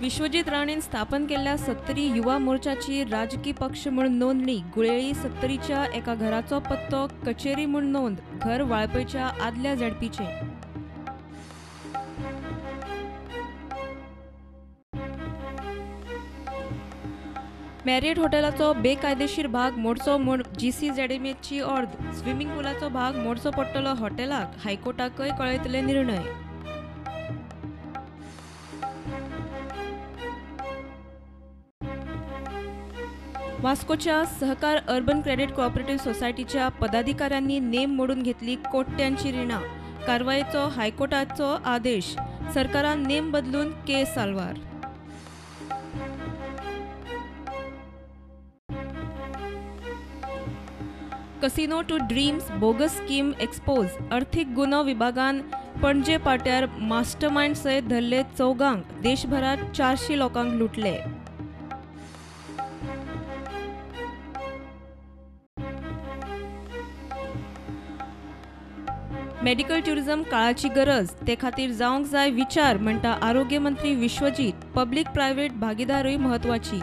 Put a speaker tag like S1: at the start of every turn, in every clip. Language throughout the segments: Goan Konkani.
S1: विश्वजीत राणेन स्थापन केल्ल्या सत्तरी युवा मोर्चाची राजकी पक्ष म्हूण नोंदणी. गुळेळी सत्तरीच्या एका घराचो पत्तो कचेरी म्हूण नोंद. घर वाळपयच्या आदल्या झेडपीचें. मॅरियट हॉटेलाचो बेकायदेशीर भाग मोडचो म्हूण जीसीझेडएमएची ऑर्द. स्विमिंग पुलाचो भाग मोडचो पडटलो हॉटेलाक. हायकोर्टाकय कळयतले निर्णय. वास्कोच्या सहकार अर्बन क्रेडिट कोऑपरेटिव्ह सोसायटीच्या पदाधिकाऱ्यांनी नेम मोडून घेतली कोट्यांची रिणां. कारवायेचो हायकोर्टाचो आदेश. सरकारान नेम बदलून केस साल्वार. Casino to dreams bogus scheme expose. अर्थीक गुन्यांव विभागान पणजे पाट्यार मास्टरमायंड सयत धरले 4. देशभरात 400 लोकांक लुटले. मेडिकल ट्युरिझम काळाची गरज, ते खातीर जावंक जाय विचार म्हणटा आरोग्य मंत्री विश्वजीत. पब्लीक प्रायव्हेट भागीदारूय म्हत्वाची.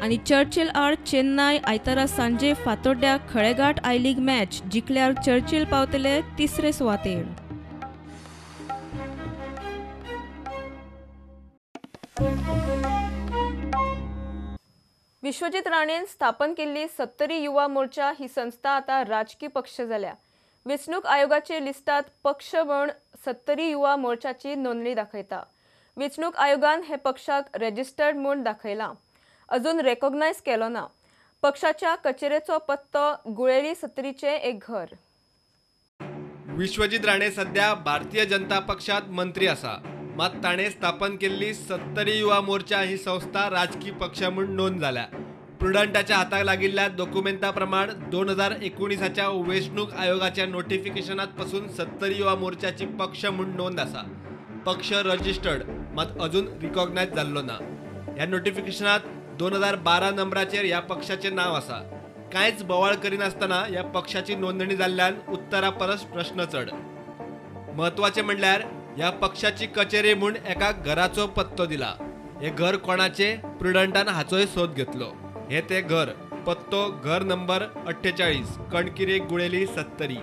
S1: आनी चर्चिल आड चेन्नय आयतारा सांजे फातोड्ड्या खळेघाट I league match. जिखल्यार चर्चिल पावतले तिसरे सुवातेर. विश्वजीत राणेन स्थापन केल्ली सत्तरी युवा मोर्चा ही संस्था आता राजकी पक्ष जाल्या. वेंचणूक आयोगाचे लिस्टात पक्ष म्हूण सत्तरी युवा मोर्चाची नोंदणी दाखयता. वेंचणूक आयोगान हे पक्षाक रजिस्टर्ड म्हूण दाखयलां, अजून रेकॉग्नायज केलो ना. पक्षाच्या कचेरेचो पत्तो गुळेली सत्तरीचें एक घर.
S2: विश्वजीत राणे सध्या भारतीय जनता पक्षात मंत्री आसा. मात ताणें स्थापन केल्ली सत्तरी युवा मोर्चा ही संस्था राजकी पक्ष म्हूण नोंद जाल्या. प्रुडंटाच्या हाताक लागिल्ल्या दोकुमेंता प्रमाण 2019च्या वेंचणूक आयोगाच्या नोटिफिकेशनात पसून सत्तरी युवा मोर्चाची पक्ष म्हूण नोंद आसा. पक्ष रजिस्टर्ड मात अजून रिकॉग्नायज जाल्लो ना. ह्या नोटिफिकेशनात 2012 नंबराचेर ह्या पक्षाचें नांव आसा. कांयच बोवाळ करिनासतना ह्या पक्षाची नोंदणी जाल्ल्यान उत्तरा परस प्रश्न चड. म्हत्वाचें म्हणल्यार ह्या पक्षाची कचेरी म्हूण एका घराचो पत्तो दिला. हें घर कोणाचें प्रुडंटान हाचोय सोद घेतलो. हें तें घर, पत्तो घर नंबर 48 कणकिरे गुळेली सत्तरी.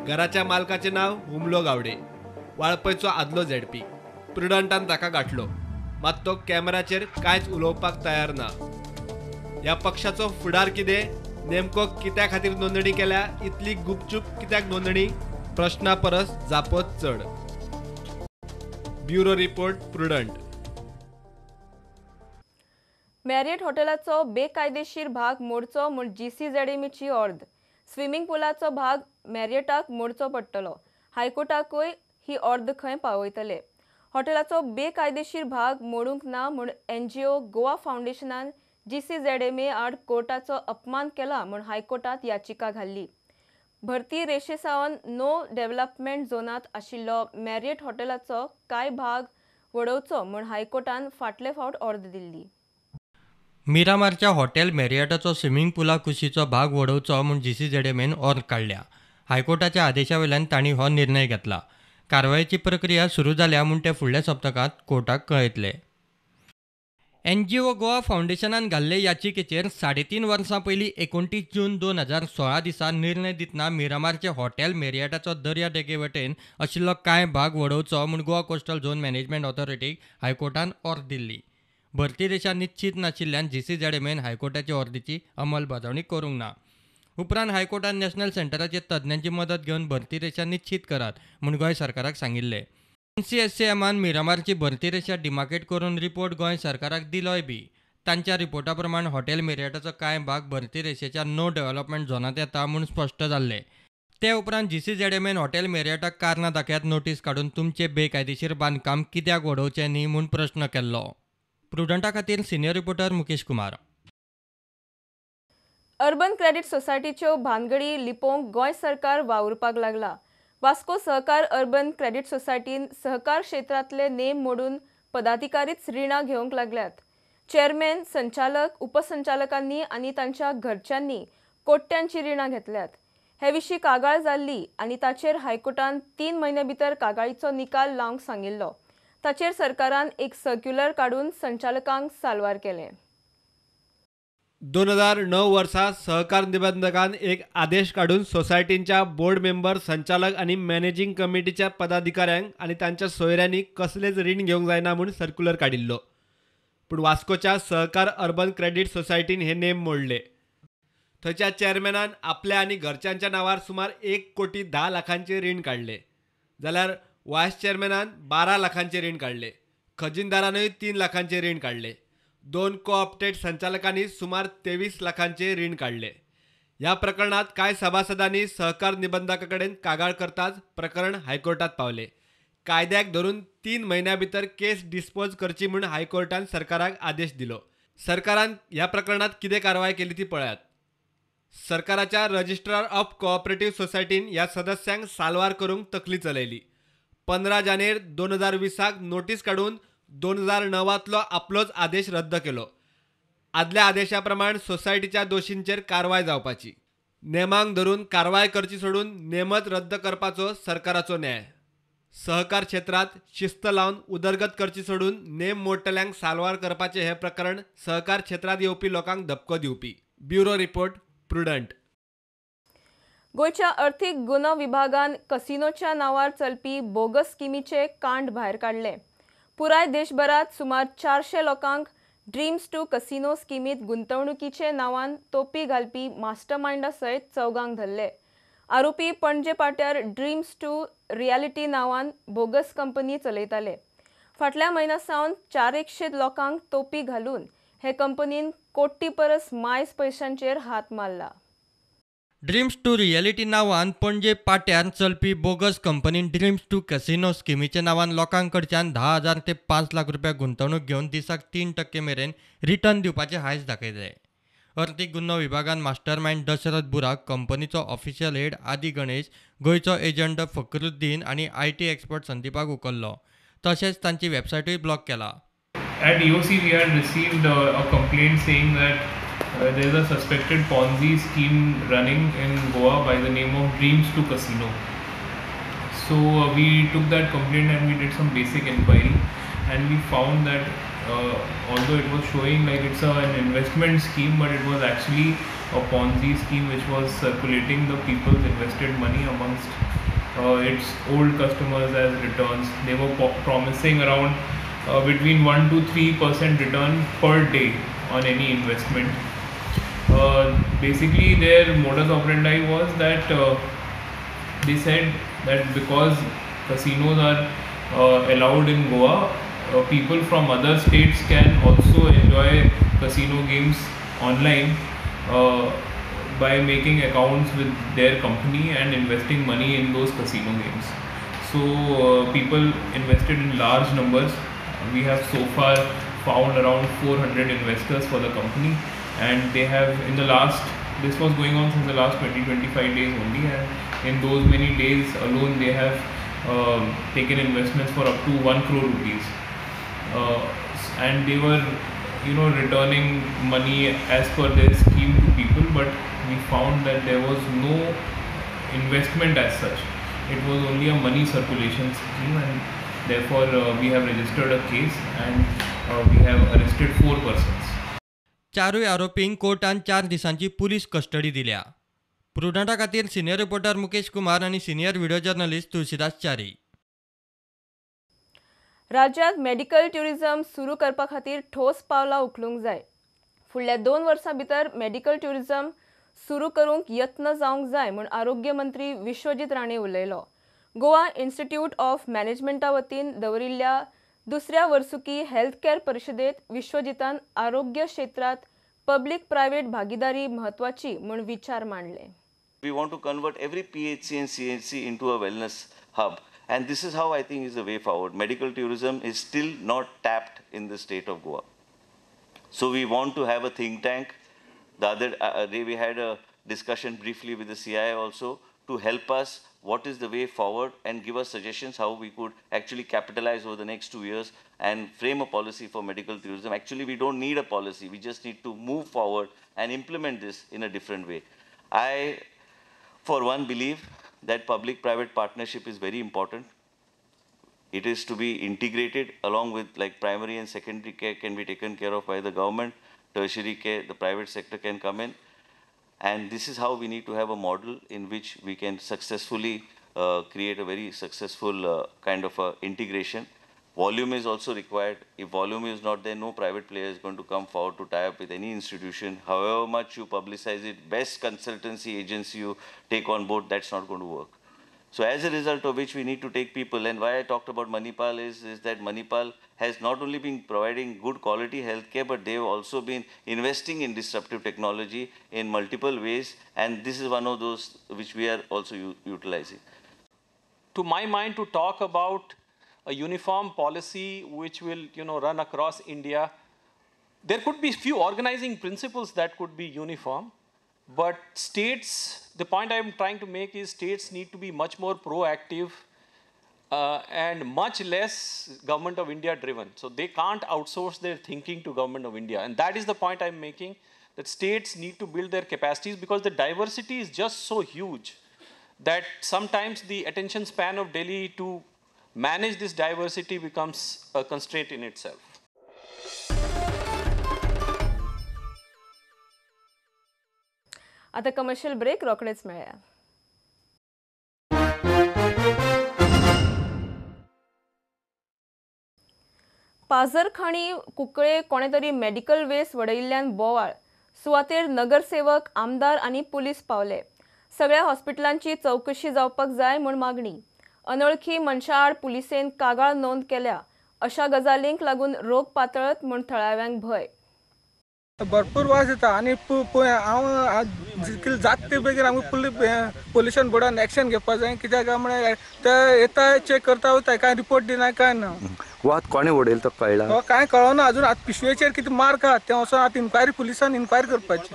S2: घराच्या मालकाचें नांव हुमलो गावडे, वाळपयचो आदलो झेडपी. प्रुडंटान ताका गाठलो, मात तो कॅमेराचेर कांयच उलोवपाक तयार ना. ह्या पक्षाचो फुडार कितें, नेमको कित्या खातीर नोंदणी केल्या, इतली गुपचूप कित्याक नोंदणी, प्रश्ना परस जापच चड. Bureau report, Prudent.
S1: Marriott हॉटेलाचो बेकायदेशीर भाग मोडचो म्हूण जीसीझेडएमएची ऑर्द. स्विमिंग पुलाचो भाग मॅरियटाक मोडचो पडटलो. हायकोर्टाकूय ही ऑर्द खंय पावयतले. हॉटेलाचो बेकायदेशीर भाग मोडूंक ना म्हूण एनजीओ गोवा फावंडेशनान जीसीझेडएमए आड कोर्टाचो अपमान केला म्हूण हायकोर्टात याचिका घाल्ली. भरती रेशे सावन नो डेव्हलपमेंट झोनांत आशिल्लो मॅरियट हॉटेलाचो कांय भाग वडोवचो म्हूण हायकोर्टान फाटले फावट ऑर्द दिल्ली.
S3: मिरामारच्या हॉटेल मॅरियटाचो स्विमिंग पुला कुशीचो भाग वडोवचो म्हूण जीसीझेडएमएन ऑर्द काडल्या. हायकोर्टाच्या आदेशा वयल्यान तांणी हो निर्णय घेतला. कारवायेची प्रक्रिया सुरू जाल्या म्हूण ते फुडल्या सप्तकांत कोर्टाक कळयतले. एनजीओ गोवा फावंडेशनान घाल्ले याचिकेचेर 3.5 वर्सां पयलीं 29 जून 2016 दिसा निर्णय दितना मिरामारचे हॉटेल मेरियटाचो दर्या देगे वटेन आशिल्लो कांय भाग वडोवचो म्हूण गोवा कोस्टल झोन मॅनेजमेंट ऑथॉरिटीक हायकोर्टान ऑर्द दिल्ली. भरती रेशा निश्चीत नाशिल्ल्यान जीसीझेडएमएन हायकोर्टाचे ऑर्दीची अंमलबजावणी करूंक ना. उपरांत हायकोर्टान नॅशनल सेंटराचे तज्ञांची मदत घेवन भरती रेशा निश्चीत करात म्हूण गोंय सरकाराक सांगिल्लें. एनसीएससीएमान मिरामारची भरती रेशा डिमार्केट करून रिपोर्ट गोंय सरकाराक दिलोय बी. तांच्या रिपोर्टा प्रमाण हॉटेल मेरियटाचो कांय भाग भरती रेशेच्या नो डेव्हलपमेंट झोनांत येता म्हूण स्पश्ट जाल्लें. ते उपरांत जीसीझेडएमएन हॉटेल मेरियटाक कारणां दाखयात नोटीस काडून तुमचें बेकायदेशीर बांदकाम कित्याक वडोवचें न्ही म्हूण प्रश्न केल्लो. प्रुडंटा खातीर senior reporter Mukesh Kumar.
S1: Urban credit सोसायटीच्यो भानगडी लिपोवंक गोंय सरकार वावुरपाक लागला. वास्को सहकार अर्बन क्रेडिट सोसायटीन सहकार क्षेत्रांतले नेम मोडून पदाधिकारीच रिणां घेवंक लागल्यात. चेअरमॅन, संचालक, उपसंचालकांनी आनी तांच्या घरच्यांनी कोट्यांची रिणां घेतल्यात. हे विशीं कागाळ जाल्ली आनी ताचेर हायकोर्टान 3 म्हयन्या भितर कागाळीचो निकाल लावंक सांगिल्लो. ताचेर सरकारान एक सर्क्युलर काडून संचालकांक साल्वार केलें.
S2: 2009 वर्सा सहकार निबंधकान एक आदेश काडून सोसायटींच्या बोर्ड मेंबर, संचालक आनी मॅनेजिंग कमिटीच्या पदाधिकाऱ्यांक आनी तांच्या सोयऱ्यांनी कसलेच रीण घेवंक जायना म्हूण सर्क्युलर काडिल्लो. पूण वास्कोच्या सहकार अर्बन क्रेडीट सोसायटीन हे नेम मोडले. थंयच्या चेअरमॅनान आपल्या आनी घरच्यांच्या नांवार सुमार 1,10,00,000 रीण काडले, जाल्यार वायस चेअरमॅनान 12 लाखांचे रीण काडले, खजिनदारानूय 3 लाखांचे रीण काडले. 2 कोऑप्टेड संचालकांनी सुमार 23 लाखांचे रीण काडले. ह्या प्रकरणात कांय सभासदांनी सहकार निबंधका कडेन कागाळ करताच प्रकरण हायकोर्टात पावले. कायद्याक धरून 3 म्हयन्या भितर केस डिस्पोज करची म्हूण हायकोर्टान सरकाराक आदेश दिलो. सरकारान ह्या प्रकरणात कितें कारवाय केली ती पळयात. सरकाराच्या रजिस्ट्रार ऑफ कोऑपरेटिव्ह सोसायटीन ह्या सदस्यांक साल्वार करूंक तकली चलयली. 15 जानेर 2020 नोटीस काडून 2009तलो आपलोच आदेश रद्द केलो. आदल्या आदेशा प्रमाण सोसायटीच्या दोशींचेर कारवाय जावपाची. नेमांक धरून कारवाय करची सोडून नेमच रद्द करपाचो सरकाराचो न्याय. सहकार क्षेत्रांत शिस्त लावन उदरगत करची सोडून नेम मोडटल्यांक साल्वार करपाचें हें प्रकरण सहकार क्षेत्रांत येवपी लोकांक धपको दिवपी. Bureau report, Prudent.
S1: गोंयच्या अर्थीक गुन्यांव विभागान कसिनोच्या नांवार चलपी बोगस स्किमीचे कांड भायर काडले. पुराय देशभरात सुमार 400 लोकांक ड्रीम्स टू कसिनो स्किमीत गुंतवणुकीचे नांवान तोपी घालपी मास्टरमाइंडा सयत 4 धरले. आरोपी पणजे पाट्यार ड्रीम्स टू रियालिटी नांवान बोगस कंपनी चलयताले. फाटल्या म्हयन्या सावन 400 लोकांक तोपी घालून हे कंपनीन कोटी परस मायज पयशांचेर हात मारला.
S3: ड्रीम्स टू रियलिटी नांवान पणजे पाट्यार चलपी बोगस कंपनीन ड्रीम्स टू कसिनो स्किमीच्या नांवान लोकां कडच्यान 10,000 ते 5 लाख रुपया गुंतवणूक घेवन दिसाक 3% मेरेन रिटर्न दिवपाचें हांयस दाखयलें. अर्थीक गुन्यांव विभागान मास्टरमायंड दशरथ बुराक, कंपनीचो ऑफिशियल हेड आदी गणेश, गोंयचो एजंट फकरुद्दीन आनी IT expert संदीपाक उखल्लो. तशेंच तांची वेबसायटूय ब्लॉक केला.
S4: At EOC, we had received a complaint saying that there is a suspected Ponzi scheme running in Goa by the name of Dreams to Casino. So we took that complaint and we did some basic inquiry, and we found that although it was showing like it's an investment scheme, but it was actually a Ponzi scheme which was circulating the people's invested money amongst its old customers as returns. They were promising around between 1 to 3% return per day on any investment. Basically, their modus operandi was that they said that because casinos are allowed in Goa, people from other states can also enjoy casino games online by making accounts with their company and investing money in those casino games. So people invested in large numbers. We have so far found around 400 investors for the company, and they have in the last, this was going on since the last 20-25 days only, and in those many days alone they have taken investments for up to 1 crore rupees, and they were, you know, returning money as per their scheme to people, but we found that there was no investment as such. It was only a money circulation scheme, and therefore we have registered a case and we have arrested 4 persons.
S3: चारूय आरोपींक कोर्टान 4 दिसांची पुलीस कस्टडी दिल्या. प्रुडंटा खातीर सिनियर रिपोर्टर मुकेश कुमार आनी senior video journalist Tulsidas Chari.
S1: राज्यात मेडिकल ट्युरिझम सुरू करपा खातीर ठोस पावलां उखलूंक जाय. फुडल्या 2 वर्सां भितर मेडिकल ट्युरिझम सुरू करूंक यत्न जावंक जाय म्हूण आरोग्य मंत्री विश्वजीत राणे उलयलो. गोवा इन्स्टिट्यूट ऑफ मॅनेजमेंटा वतीन दवरिल्ल्या दुसऱ्या वर्सुकी हेल्थ केअर परिशदेत विश्वजितान आरोग्य क्षेत्रात पब्लिक प्रायव्हेट भागीदारी म्हत्वाची म्हूण विचार मांडले.
S5: We want to convert every PHC and CHC into a wellness hub, and this is how I think is the way forward. Medical tourism is still not tapped in the state of Goa. So we want to have a think tank. The other day we had a discussion briefly with the CII also to help us what is the way forward and give us suggestions how we could actually capitalize over the next 2 years and frame a policy for medical tourism. Actually, we don't need a policy. We just need to move forward and implement this in a different way. I, for one, believe that public-private partnership is very important. It is to be integrated along with, like, primary and secondary care can be taken care of by the government, tertiary care, the private sector can come in. And this is how we need to have a model in which we can successfully create a very successful kind of a integration. Volume is also required. If volume is not there, no private player is going to come forward to tie up with any institution. However much you publicize it, best consultancy agency you take on board, that's not going to work. So as a result of which we need to take people, and why I talked about Manipal is that Manipal has not only been providing good quality healthcare, but they've also been investing in disruptive technology in multiple ways, and this is one of those which we are also utilizing.
S6: To my mind, to talk about a uniform policy which will, you know, run across India, there could be few organizing principles that could be uniform, but states, the point I'm trying to make is states need to be much more proactive and much less Government of India driven. So they can't outsource their thinking to Government of India. And that is the point I'm making, that states need to build their capacities because the diversity is just so huge that sometimes the attention span of Delhi to manage this diversity becomes a constraint in itself.
S1: आता कमर्शियल ब्रेक रोखडेच मेळया. पाझरखाणी कुंकळे कोणे तरी मेडिकल वेस्ट वडयिल्ल्यान बोवाळ. सुवातेर नगरसेवक, आमदार आनी पुलीस पावले. सगळ्या हॉस्पिटलांची चवकशी जावपाक जाय म्हूण मागणी. अनोळखी मनशा आड पुलिसेन कागाळ नोंद केल्या. अशा गजालींक लागून रोग पातळत म्हूण थळाव्यांक भंय.
S7: भरपूर वास येता आनी हांव जाता ते बेगीन आमकां पोल्युशन बोर्डान एक्शन घेवपाक जाय. कित्याक काय म्हळ्यार ते येता चॅक करता वता, कांय रिपोर्ट दिना काय ना.
S8: वाद कोणें उडयलो तो कळ्ळा?
S7: कांय कळना अजून. आतां पिशवेचेर कितें मार्क आहा तें वचोन आतां इन्क्वायरी पुलिसान इन्क्वायरी करपाची.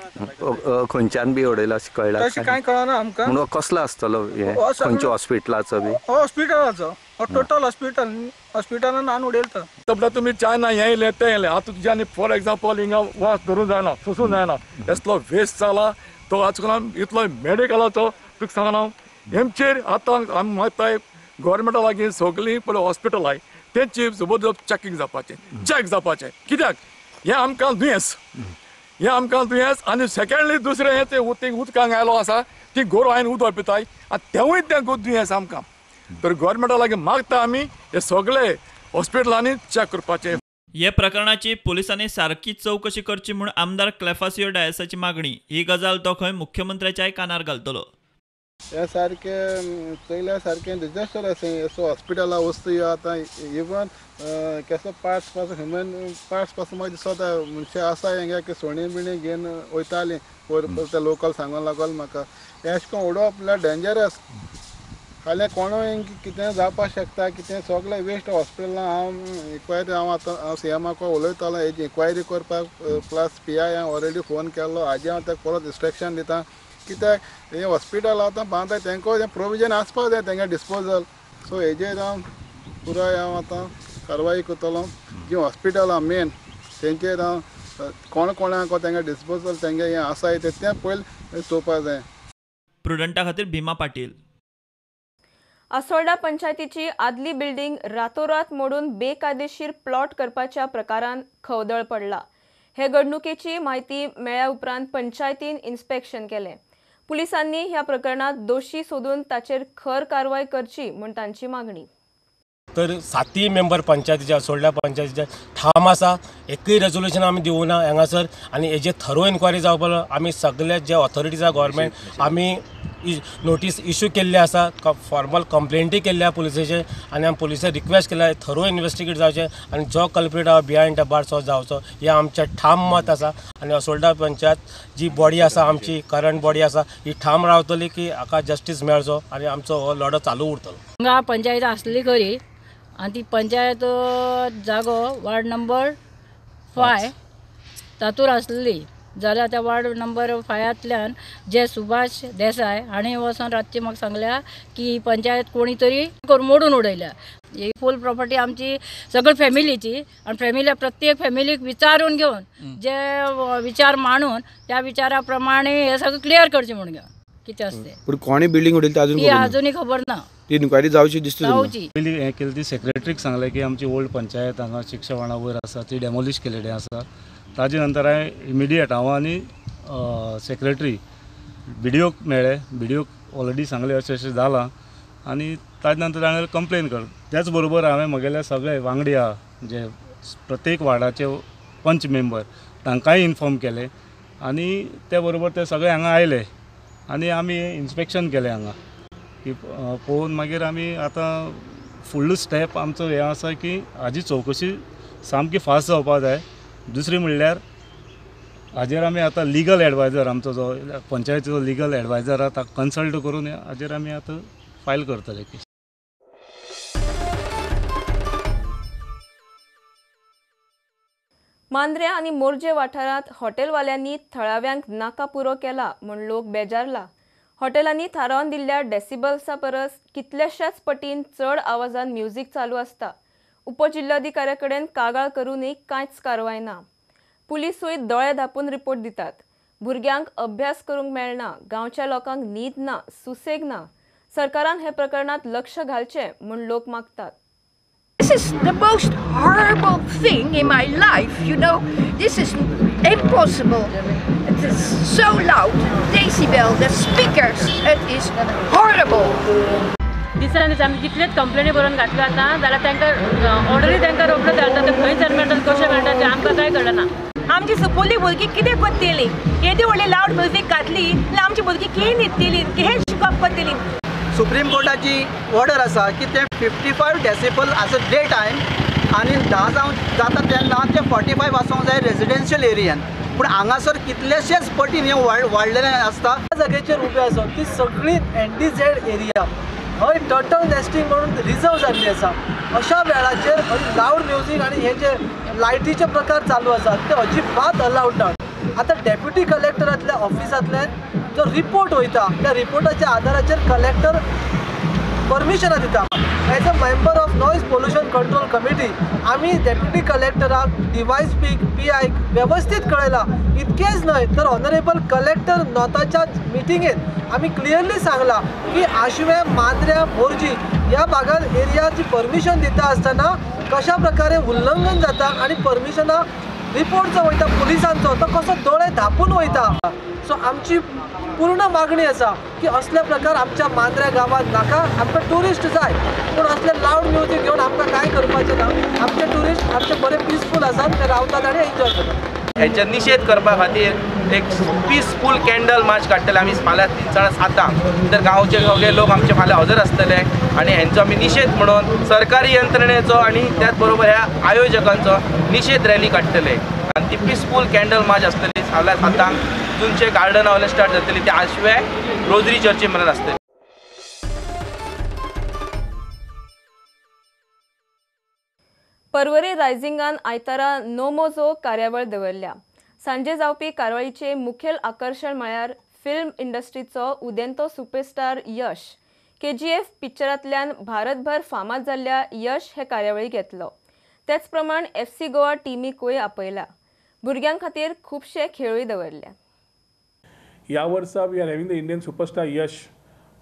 S8: खंयच्यान बी उडयला अशें कळ्ळा?
S7: तशें कांय कळना आमकां.
S8: म्हणून कसलो आसतलो हें? खंयच्या हॉस्पिटलाचो बी?
S7: हॉस्पिटलाचो, टोटल हॉस्पिटल हॉस्पिटलान हाडून उडयता.
S9: तबला तुमी चायना हें येयलें तें येयलें, आतां तुज्यानी फॉर एग्जाम्पल हिंगा वास धरूं जायना, सोसूं जायना, असलो वेस्ट जाला तो आजकाल इतलो मेडिकलाचो तुका सांगना. हेमचेर आतां आमी मागताय गव्हर्मेंटा लागीं सगळीं पळय हॉस्पिटल आहाय तेंची जबरदस्त चॅकिंग जावपाचें, चॅक जावपाचें. कित्याक हें आमकां दुयेंस, हें आमकां दुयेंस. आनी सेकेंडली दुसरें हें तें उदकांक आयलो आसा ती गोरवां हांवें उदक पिताय आनी तेंवूय तें दुयेंस आमकां. तर गव्हर्मेंटा लागीं मागता आमी हे सगळे हॉस्पिटलांनी चॅक करपाचें.
S10: हे प्रकरणाची पोलिसांनी सारकी चवकशी करची म्हूण आमदार क्लेफासियो डायसाची मागणी. ही गजाल तो खंय मुख्यमंत्र्याच्याय कानार घालतलो.
S11: हे सारकें चोयल्या सारकें डिजास्टर आसा. असो हॉस्पिटला वस्तू आतां इवन केसो पार्ट्स पासून ह्युमन पार्ट्स पासून म्हाका दिसता मनशां आसा हेंगे की सोणी बिणी घेवन वयतालीं पयर ते लोकल सांगूंक लागल म्हाका. हें अशें करून उडोवप म्हणल्यार डेंजरस. फाल्यां कोणूय कितें जावपाक शकता, कितें सगळें वेस्ट हॉस्पिटलां. हांव इन्क्वायरी हांव आतां हांव सी एमाक उलयतालो हेजी इन्क्वायरी करपाक, प्लस पी I हांव ऑलरेडी फोन केल्लो. हाजे हांव ताका परत इन्स्ट्रक्शन दिता कित्याक हें हॉस्पिटल आतां बांदता तेंकां हें प्रोविजन आसपाक जाय तेंगे डिस्पोजल. सो हेजेर हांव पुराय हांव आतां कारवाई करतलो. जीं हॉस्पिटलां मेन तेंचेर हांव कोण कोणाक तेंगे डिस्पोजल तेंगे हें आसा तें पयलीं चोवपाक जाय.
S10: प्रुडंटा खातीर भीमा पाटील.
S1: आसोल्डा पंचायतीची आदली बिल्डिंग रातोरात मोडून बेकायदेशीर प्लॉट करपाच्या प्रकारान खवदळ पडला. हे घडणुकेची म्हायती मेळ्ळ्या उपरांत पंचायतीन इन्स्पेक्शन केलें. पुलिसांनी ह्या प्रकरणात दोशी सोदून ताचेर खर कारवाय करची म्हूण तांची मागणी.
S12: तर सातय मेंबर पंचायतीचे असोल्ड्या पंचायतीचे ठाम आसा, एकूय रेजोल्युशन आमी दिवना हांगासर. आनी हेजे थरो इन्क्वायरी जावपाक आमी सगळे जे ऑथॉरिटीज आसा गव्हर्मेंट आमी नोटीस इशू केल्ली आसा, फॉर्मल कंप्लेंटूय केल्ली आसा पुलिसेचेर. आनी आमी पुलिसेक रिक्वेस्ट केल्या थरो इन्वेस्टिगेट जावचें आनी जो कल्प्रीट आसा बिहायंड the bars हो जावचो, हें आमचें ठाम मत आसा. आनी असोल्डा पंचायत जी बॉडी आसा आमची करंट बॉडी आसा ही ठाम रावतली की हाका जस्टीस मेळचो आनी आमचो हो लढो चालू उरतलो.
S13: हांगा पंचायत आसली खरी आनी ती पंचायत जागो वार्ड नंबर 5 तातूर आसली जाल्यार त्या वार्ड नंबर 5 जे सुभाष देसाय हांणी वचोन रातचे म्हाका सांगल्या की पंचायत कोणी तरी मोडून उडयल्या. ही फूल प्रॉपर्टी आमची सगळी फॅमिलीची आनी फॅमिली प्रत्येक फॅमिलीक विचारून घेवन जे विचार मांडून त्या विचारा प्रमाणे हे सगळं क्लियर करचें म्हूण घेवन कितें आसता तें.
S14: पूण कोणी बिल्डींग उडयली ती अजून
S13: ती अजुनूय खबर ना.
S14: ती इन्क्वायरी जावची दिसता.
S13: जावची.
S15: पयलीं हें केलें ती सेक्रेटरीक सांगलें की आमची ओल्ड पंचायत हांगा शिक्षवणा वयर आसा ती डेमोलिश केलेली आसा. ताजे नंतर हांवें इमिडिएट हांव आनी सेक्रेटरी बीडीओक मेळ्ळे. बीडीओक ऑलरेडी सांगलें अशें अशें जालां आनी ताजे नंतर हांवें कंप्लेन कर. त्याच बरोबर हांवें म्हगेले सगळे वांगडी आहा जे प्रत्येक वार्डाचे पंच मेंबर तांकांय इन्फॉर्म केलें आनी ते बरोबर ते सगळे हांगा आयले आनी आमी इन्स्पेक्शन केलें हांगा की पळोवन मागीर आमी आतां फुडलो स्टेप आमचो हें आसा की हाजी चवकशी सामकी फास्ट जावपाक जाय. दुसरी म्हणल्यार हाजेर आमी आतां लिगल एडवायजर आमचो जो पंचायतीचो लिगल एडवायजर आहा ताका कन्सल्ट करून हाजेर आमी आतां फायल करतले केस.
S1: मांद्र्या आनी मोरजे वाठारांत हॉटेलवाल्यांनी थळाव्यांक नाका पुरो केला म्हूण लोक बेजारला. हॉटेलांनी थारावन दिल्ल्या डेसिबल्सा परस कितल्याशाच पटीन चड आवाजान म्युझिक चालू आसता. उपजिल्लोधिकाऱ्या कडेन कागाळ करूनय कांयच कारवाय ना. पुलिसूय दोळे धांपून रिपोर्ट दितात. भुरग्यांक अभ्यास करूंक मेळना, गांवच्या लोकांक न्हीद ना, सुसेग ना. सरकारान हे प्रकरणांत लक्ष घालचें म्हूण लोक मागतात.
S16: This is the most horrible thing in my life, you know. This is impossible. It is so loud, decibel, the speakers, it is horrible.
S17: दिसान दीस आमी कितलेच कंप्लेनी बरोवन घातल्यो आतां जाल्यार तांकां ऑर्डरी तांकां रोखड्यो धाडटा. ते खंयच्यान मेळटा कशें मेळटा तें आमकां कांय कळना.
S18: आमची सुपोली भुरगीं कितें करतलीं? येदी व्हडली लावड म्युजीक घातली जाल्यार आमची भुरगीं कितें न्हिदतलीं, कितें शिकप करतलीं?
S19: सुप्रीम कोर्टाची ऑर्डर आसा की ते 55 डेसिबल आसा डे टायम आनी 10 जावं जाता तेन्ना ते 45 आसूंक जाय रेजिडेन्शियल एरियान. पूण हांगासर कितलेशेच पटीन हें वाडलेलें आसता.
S20: जाग्याचेर उबे आसा ती सगळी NDZ area हय टर्टल नेस्टिंग म्हणून रिजर्व जाल्ली आसा. अशा वेळाचेर लावड म्युजीक आनी हे जे लायटीचे प्रकार चालू आसात ते अजिबात अलावड ना. आतां डेप्युटी कलेक्टरांतल्या ऑफिसांतल्यान जो रिपोर्ट वयता त्या रिपोर्टाच्या आधाराचेर कलेक्टर परमिशनां दिता. As a member of noise pollution control committee आमी डेप्युटी कलेक्टराक, डीवायएसपीक, पीआयक वेवस्थीत कळयलां. इतकेंच न्हय तर ऑनरेबल कलेक्टर नॉर्थाच्या मिटिंगेंत आमी क्लियरली सांगलां की आशवें, मांद्र्या, मोरजी ह्या भागान एरियाची परमिशन दिता आसतना कशा प्रकारे उल्लंघन जाता आनी परमिशनां रिपोर्ट जो वयता पुलिसांचो तो कसो दोळे धांपून वयता. सो आमची पूर्ण मागणी आसा की असले प्रकार आमच्या मांद्र्या गांवांत नाका. आमकां ट्युरिस्ट जाय पूण असले लावड म्युजीक घेवन आमकां कांय करपाचें ना. आमचे ट्युरिस्ट आमचे बरे पिसफूल आसात, ते रावतात आनी एन्जॉय करतात.
S21: हेंचो निशेध करपा खातीर एक पिसफूल कॅन्डल मार्च काडटले आमी फाल्यां 7:45 तर गांवचे सगळे लोक आमचे फाल्यां हजर आसतले आनी हेंचो आमी निशेध म्हणून सरकारी यंत्रणेचो आनी त्याच बरोबर ह्या आयोजकांचो निशेध रॅली काडटले आनी ती पिसफूल कॅन्डल मार्च आसतली फाल्यां 7 जुनचे गार्डना वयल्यान स्टार्ट जातली ती आशव्या रोजरी चर्ची मेरेन आसतली.
S1: पर्वरी रायझिंगान आयतारा नोमोजो कार्यावळ दवरल्या. सांजे जावपी कार्यावळीचें मुखेल आकर्शण म्हळ्यार फिल्म इंडस्ट्रीचो उदेंतो सुपरस्टार यश. KGF पिक्चरांतल्यान भारतभर फामाद जाल्ल्या यश हे कार्यावळीक येतलो. तेच प्रमाण FC Goa टिमीकूय आपयला. भुरग्यां खातीर खुबशे खेळूय दवरल्या.
S22: ह्या वर्सा we are having the Indian superstar Yash,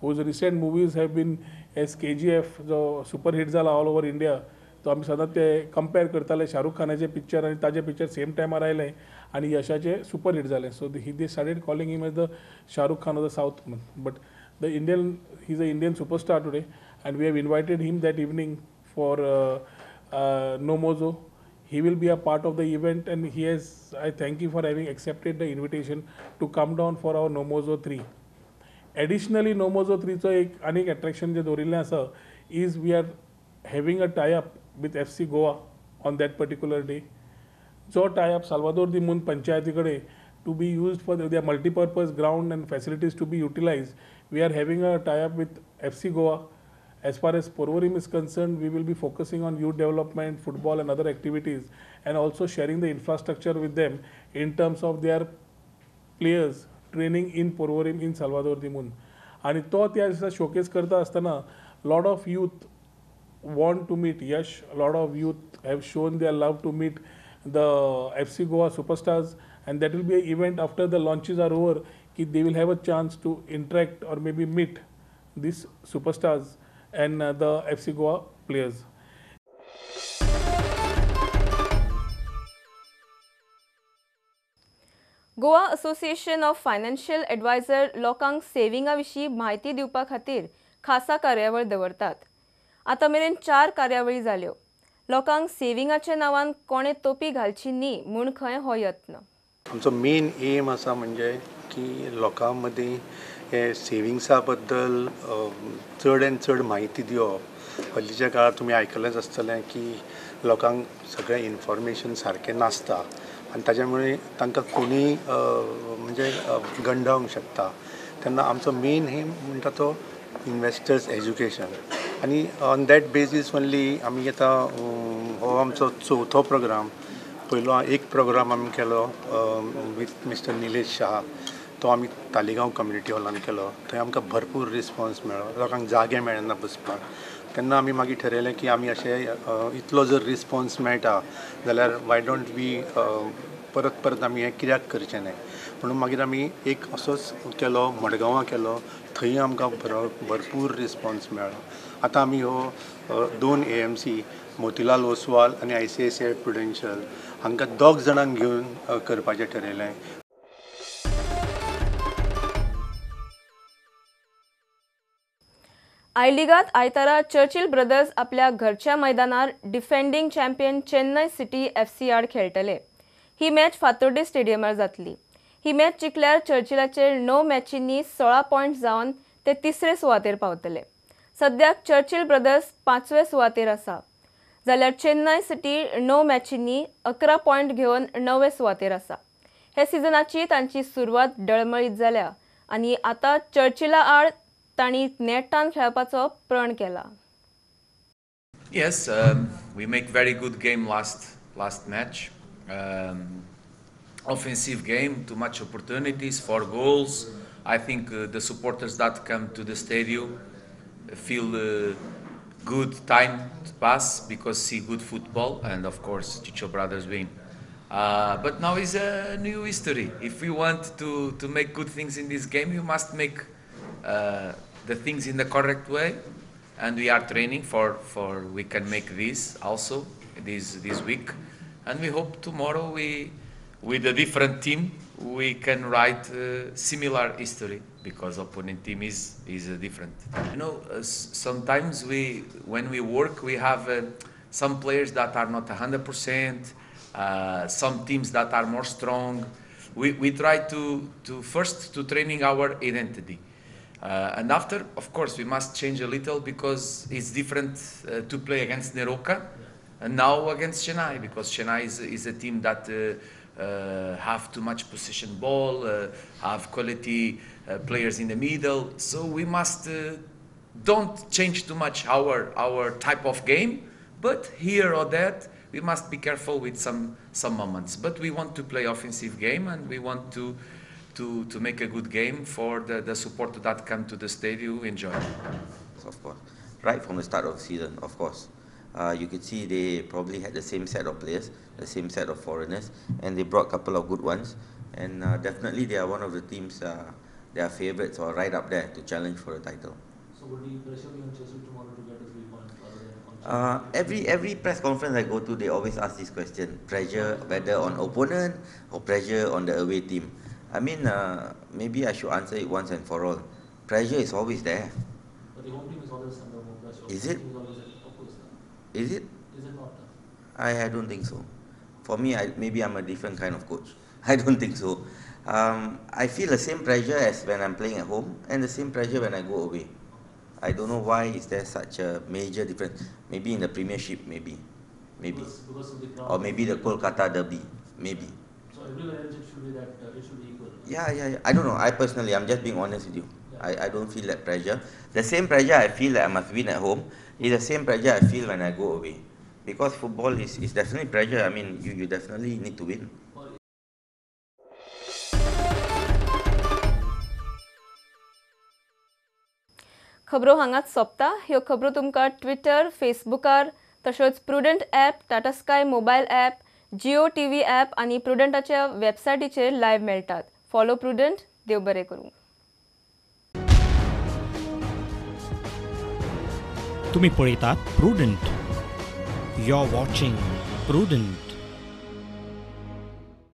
S22: whose recent movies have been as KGF जो सुपरहिट जाला ऑल ओवर इंडिया. तो आमी सदांच ते कंपेर करताले शाहरुख खानाचे पिक्चर आनी ताजे पिक्चर सेम टायमार आयले आनी यशाचे सुपरहिट जाले. So he they started calling him as the Shahrukh Khan of the south. But the Indian, he is a Indian superstar today and we have invited him that evening for Nomozo. He will be a part of the event and he has, I thank you for having accepted the invitation to come down for our Nomozo 3. Additionally, Nomozo 3 चो एक आनीक attraction जे दवरिल्लें आसा is we are having a tie-up with FC Goa on that particular day. जो tie-up Salvador दी मून पंचायती कडेन to be used for their multipurpose ground and facilities to be utilized, we are having a tie-up with FC Goa. As far as Porvorim is concerned, we will be focusing on youth development, football and other activities, and also sharing the infrastructure with them in terms of their players training in Porvorim in Salvador de Mun. आणि तो त्या दिसा शोकेस करता आसतना lot of youth want to meet Yash, a lot of youth have shown their love to meet the FC Goa superstars, and that will be an event after the launches are over, ki they will have a chance to interact or maybe meet these superstars and the FC Goa players.
S1: Goa association of financial adviser लोकांक सेविंगा विशीं म्हायती दिवपा खातीर खासा कार्यावळ दवरतात. आतां मेरेन 4 कार्यावळी जाल्यो. लोकांक सेविंगाच्या नांवान कोणें तोपी घालची न्ही म्हूण खंय हो यत्न.
S2: आमचो मेन एम आसा म्हणजे की लोकां मदीं हे सेविंग्सा बद्दल चड आनी चड म्हायती दिवप. हल्लीच्या काळार तुमी आयकलेंच आसतलें की लोकांक सगळें इन्फॉर्मेशन सारकें नासता आनी ताच्या मुळे तांकां कोणूय म्हणजे गंडावंक शकता. तेन्ना आमचो मेन एम म्हणटा तो इन्वेस्टर्स एज्युकेशन आनी ऑन that basis only आमी आतां हो आमचो चवथो प्रोग्राम. पयलो एक प्रोग्राम आमी केलो विथ मिस्टर निलेश शाह, तो आमी तालिगांव कम्युनिटी हॉलान केलो. थंय आमकां भरपूर रिस्पॉन्स मेळ्ळो, लोकांक जागे मेळना बसपाक. तेन्ना आमी मागीर ठरयलें की आमी अशें इतलो जर रिस्पॉन्स मेळटा जाल्यार why don't we परत परत आमी हें कित्याक करचें न्हय म्हणून मागीर आमी एक असोच केलो, मडगांवां केलो, थंय आमकां भरपूर रिस्पॉन्स मेळ्ळो. आतां आमी हो 2 AMC Motilal Oswal आनी ICICI Prudential हांकां 2 जाणांक घेवन करपाचें ठरयलें.
S1: I लिगांत आयतारा चर्चिल ब्रदर्स आपल्या घरच्या मैदानार defending champion Chennai city FC आड खेळटले. ही मॅच फातोर्डे स्टेडियमार जातली. ही मॅच जिखल्यार चर्चिलाचेर 9 मॅचींनी 16 पॉयंट जावन ते तिसरे सुवातेर पावतले. सद्याक चर्चिल ब्रदर्स 5वे सुवातेर आसा, जाल्यार चेन्नय सिटी 9 मॅचींनी 11 पॉयंट घेवन 9वे सुवातेर आसा. हे सिजनाची तांची सुरवात डळमळीत जाल्या आनी आतां चर्चिला आड तांणी नेटान खेळपाचो प्रण केला.
S4: Yes, we make very good game last match. Offensive game, too much opportunities for goals. I think the supporters that come to the stadium feel good time to pass because see good football, and of course Chicho Brothers win. But now is a new history. If we want to make good things in this game, you must make the things in the correct way, and we are training for we can make this also this week, and we hope tomorrow we with a different team we can write similar history because opponent team is different. You know, sometimes when we work we have some players that are not 100%, some teams that are more strong. We try to first to training our identity. And after, of course, we must change a little because it's different to play against NEROCA and now against Chennai, because Chennai is a team that have too much possession ball, have quality players in the middle. So we must don't change too much our type of game, but here or that we must be careful with some moments. But we want to play offensive game and we want to make a good game for the supporter that come to the stadium enjoy.
S23: Of course, right from the start of the season, of course. You could see they probably had the same set of players, the same set of foreigners, and they brought a couple of good ones. And definitely they are one of the teams, they are favourites or right up there to challenge for the title.
S24: So would the pressure be on Churchill tomorrow to get a 3 points rather than on
S23: Every press conference I go to, they always ask this question: pressure whether on opponent or pressure on the away team. I mean, maybe I should answer it once and for all. Pressure is always there.
S24: But the home team is always under more pressure.
S23: Is it?
S24: Is always, of course.
S23: Is it?
S24: Is it not?
S23: I don't think so. For me, maybe I'm a different kind of coach. I don't think so. I feel the same pressure as when I'm playing at home and the same pressure when I go away. I don't know why is there such a major difference. Maybe in the Premiership, maybe.
S24: Because of the crowd.
S23: Or maybe the Kolkata Derby, maybe.
S24: So everywhere else it should be that it should be equal.
S23: Yeah. I don't know. I personally, I'm just being honest with you. Yeah. I don't feel that pressure. The same pressure I feel that I must win at home is the same pressure I feel when I go away. Because football is definitely pressure. I mean, you definitely need to win.
S1: खबरो हांगाच सोंपता. ह्यो खबरो तुमकां ट्विटर, फेसबुकार तशेंच Prudent app, Tata Sky mobile app, Jio TV app आनी प्रुडंटाच्या वेबसायटीचेर लायव्ह मेळटात. Follow prudent. देव बरें करूं.
S3: तुम्ही पळयतात Prudent. You are watching Prudent.